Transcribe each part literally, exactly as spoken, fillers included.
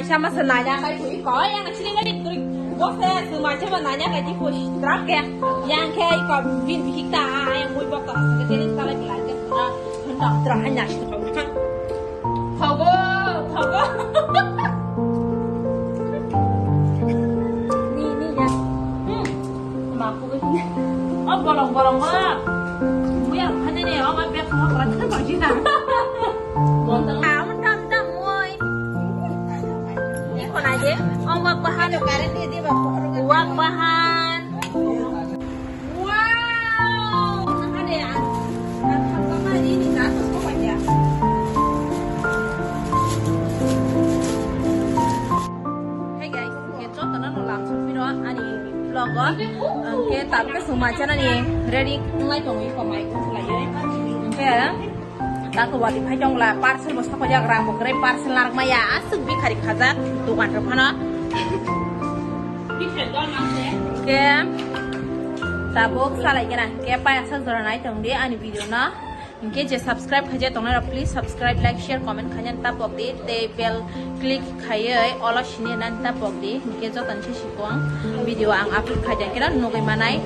Sama se nanya kai kui ko yang sini ngai turi. Bose se ma se ma nanya kai di ko strap ke. Yang ke ko bin bihik ta yang mui bok ta se ke ni salai belai ke na. Hendak terakhir nasi. Thogo, thogo. Ni, ni ya. Hmm. Ma ku ni. Oh, bolong, bolong, bolong. Mui ang khanya ni, oh, ma bek ma pura thang bang jina. Bolong. Ah, mantap, mantap, mui. Ini kau aja. Oh, wak bahan. Wak bahan. Wow! Nahade ang, ang khakchangma rini na to sokya. Hey guys, ke joto no lam song pino ani vlog o. Ang ke tam ke suma chana ni ready ngai tong iko mai ko lai. Ang ke Tako wati phai tong la, parcel bo sokojak, rang bo kwrwi, parcel narwk maya, aswk bikhari khajak, dogan rok phano. Ke tabuk salai gana, ke payasa jora nai tong di ani video no. Hingke je subscribe khaijak tongnai rok, please subscribe, like, share, comment khaina tapok di, tei bell click khaiwi olo sini nan tapok di, hingke joto ni se sikong video ang upload khaijak khe nugwi manai.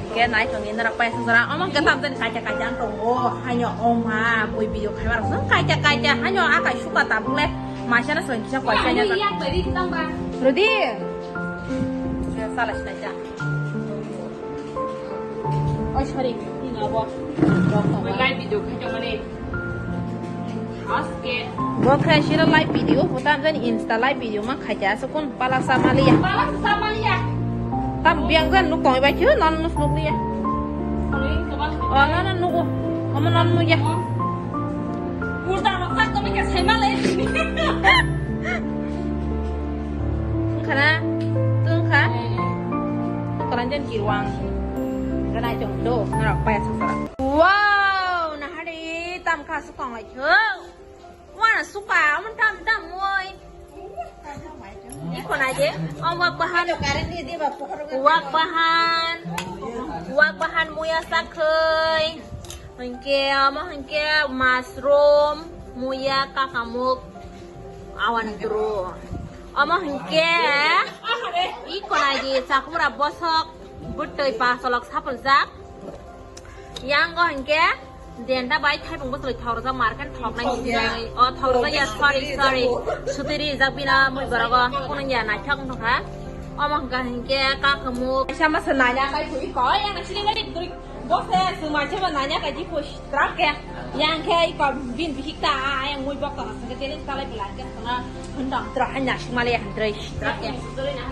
Hingke naithok ni norok paisa jora omo hingke tamjani kaisa kaisa ang tongo haino oma bui video khaimarok jang kaisa kaisa haino akai suka tabuk le maisano swlai kisa koisa nya. Rudi. Sala sila ja. Oh, sorry. Ini apa? Live video khaito mane. Aske. Bo khe sira live video, bo tam jani Insta live video ma khaja, so kun pala samaliya. Pala samaliya. Tam biang jan nuk tong bai chu, non nus nuk liya. Oh, non non nugo. Omo non nuk ya. Kurta rok sak to ke sai malai. Khana, tung kha. Koran jan kirwang. Ganai jong do, narok paya sasara. Wow, nahari tam kha sukong lai chu. Wana suka, amun tam tam moi. Iko na je, o wak bahan. Wak bahan. Wak bahan muya sakhoi. Hingke, omo hingke mushroom, muya kakamuk, awan dro. Omo hingke, iko na je, sakura bosok, butoi pasolok sapal jak. Yang go hingke denta bai thaipung bwswlwi thok rwjak market thok nai sinai. O thok rwjak ya, sorry, sorry. Sutiri rijak bina mui borogo kunung ya naithok wngkha. Omo hingka hingke kakamuk. Sama se nanya kai phui ko yang sini ngai duri. Bose se ma se ma nanya kai di phui trak ke. Yang ke ko bin bihik ta yang mui bok ta se ke teling ta lai belai ke sana. Hentang terakhir nasi malah yang drei trak ke.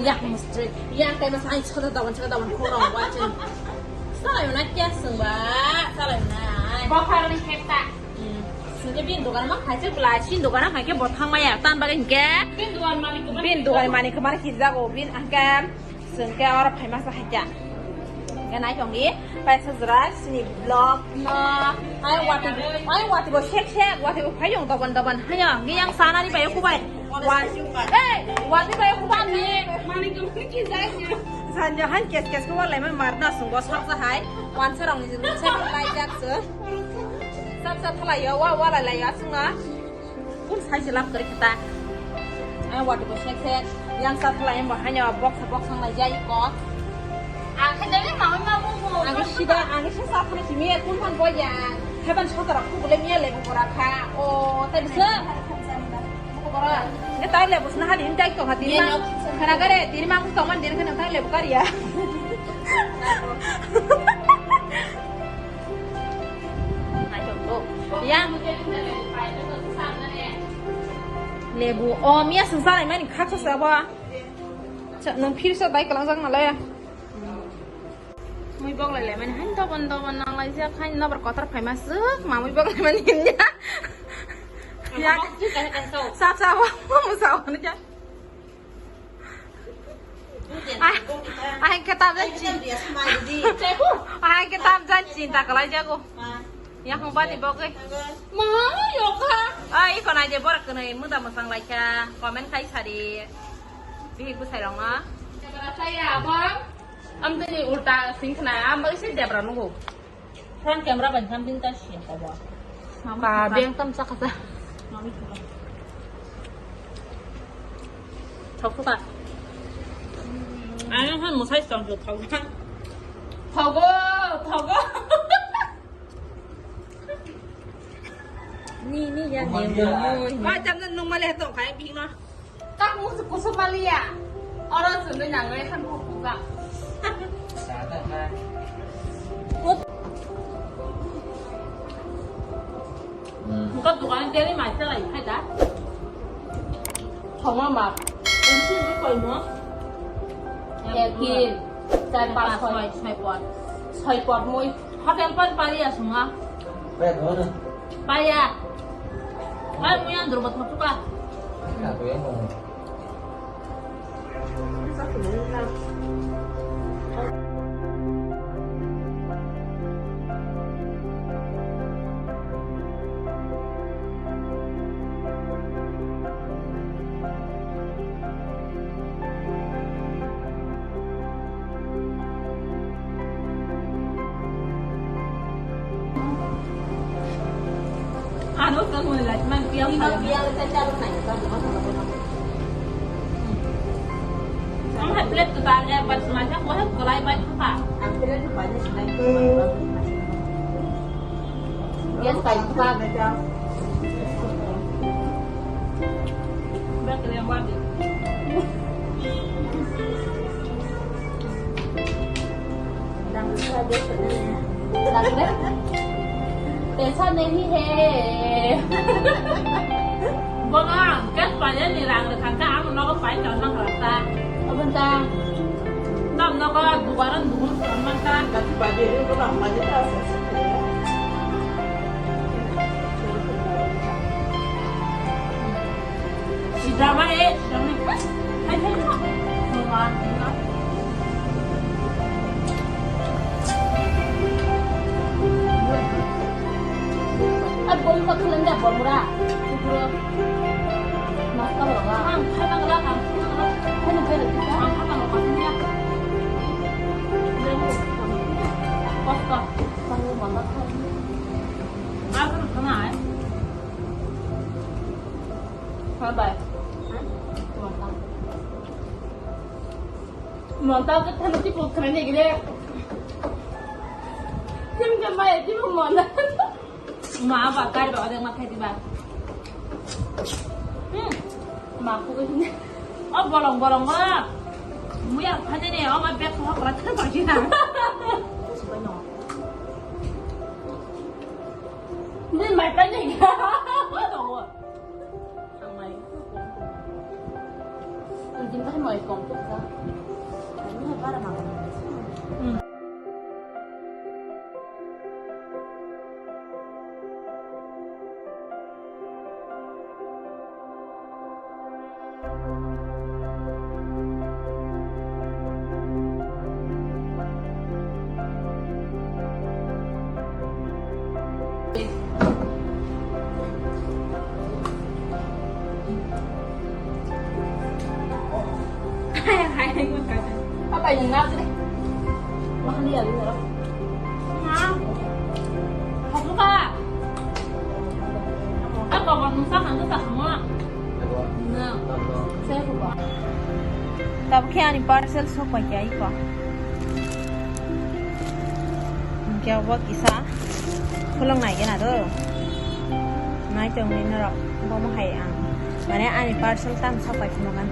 Ya mesti. Yang kai mas ai sekolah dawan sekolah dawan kurang wajan. Salai mana kya sengba, salai mana. Bokar ni kepta. Hmm. Sengke bin dogan ma khaise bla, sin dogan ma khaike bothang maya, tan bagai hingke. Bin dogan mani kemana? Bin dogan mani kemana kijago, bin angke sengke ora phaima sa khaja. Ganai tongdi, pai sajra, sini vlog no. Ai wati, ai wati bo sek sek, wati bo phayong doban doban, hanya, ngi yang sana ni bayo kubai. Wan, eh, wati bayo kubai ni. Mani kemana kijai. Sanja han kes kes ko walai ma marna sungo saksa hai. Wan sarong ni jeng sai lai jak se. Saksa thalai yo wa wa lai lai ya sunga. Kun sai se lap kari kita. Ai wati bo sek sek. Yang sa thalai yang bahanya box box nang lai jai ko. Ang khe dele ma ma bo bo. Ang sida ang sida sa thani simi kun pan bo ya. Haban sotara ku bole miya le bo rakha. O tai bisa. Ini tahu le bos nah di ini tahu hati mah. Karena kare diri mah aku kawan diri kan tahu le bukan ya. Ya. Lebu, oh, miya sengsara mani khaksa sabo. Nang phirsa dai kalang jak nalai. Mui bok lai lai mani hain dobon dobon nang lai jak hain nobar kotor phaima suk ma mui bok lai mani hinja. Ya. Sa sa wa mu sa wa ja. Ai, ai kitab jan chin. Ai kitab jan chin ta kalai jago. Yang hong bani bok ai. Ma yoka. Ai ko na je bor ko nai muda masang lai ka comment kai sari. Bihik busai rong na. Saya abang. Am tini ulta sing khna, am bagi si debra nungu. Front camera ban sambil tas ya, kawa. Ka beng tam sa kasa. Mami suka. Thok thok ka. Ang han musai tong jo thok. Thogo, thogo. Ni, ni ya, ni, ni, ni. Ma jam na nung male tong khai bing no. Kak musu kusuk maliya. Oro sundui nangoi han ko kuka. Muka dukan teri mai chalai khai da. Thoma map. Ini sih koi mo. Yakin. Chai pas soi, soi pot. Soi pot mui. Hotel pan pari ya sunga. Paya. Hai mui yang durbat mo tuka. Ano kan mo lai man piang piang piang sa cha nai ka mo. Ang hai plate to ba ga ba ma cha ko hai ko lai ba ka. Ang plate to ba ni sa nai ko. Yes, kai pa. Bak le wa di. पैसा नहीं है। Bono ang cash paiyani rang rwkha khe ang nogo pai tong nang rwkha. Aboni ta. Tam nogo dugaran dugun tong nang kha. Sijaba e, sijaba e. Hai, hai, hai. Mama. At bol ma khleng da bol mura. Mas ka bol ga. Ang kha bang la, ang kha bang la. Kha ni bel ka. Ang kha bang la, ang kha bang la. Kosto. Bang mama kha. Aku kena, eh. Bye bye. Monta ke thana ti pok thana ne gile. Tim ke mai ti pok monta. Ma ba kar ba odeng ma khai di ba. Hmm. Ma ku ke ne. O bolong bolong ba. Muya khane ne o ma bek ko kra thana ba ji na. Ni mai pa ne. Ni to. Apa yang nggak sih? Makan dia dulu. Nah, kamu kak. Apa buat musa kan tuh tak semua. Tabuk khe ani parcel sok pai khe ai ko. Hingke obo kisa khulung nai gana do. Nai tong ni norok bomo hai ang. Mane ani parcel tam sok pai khuma kan.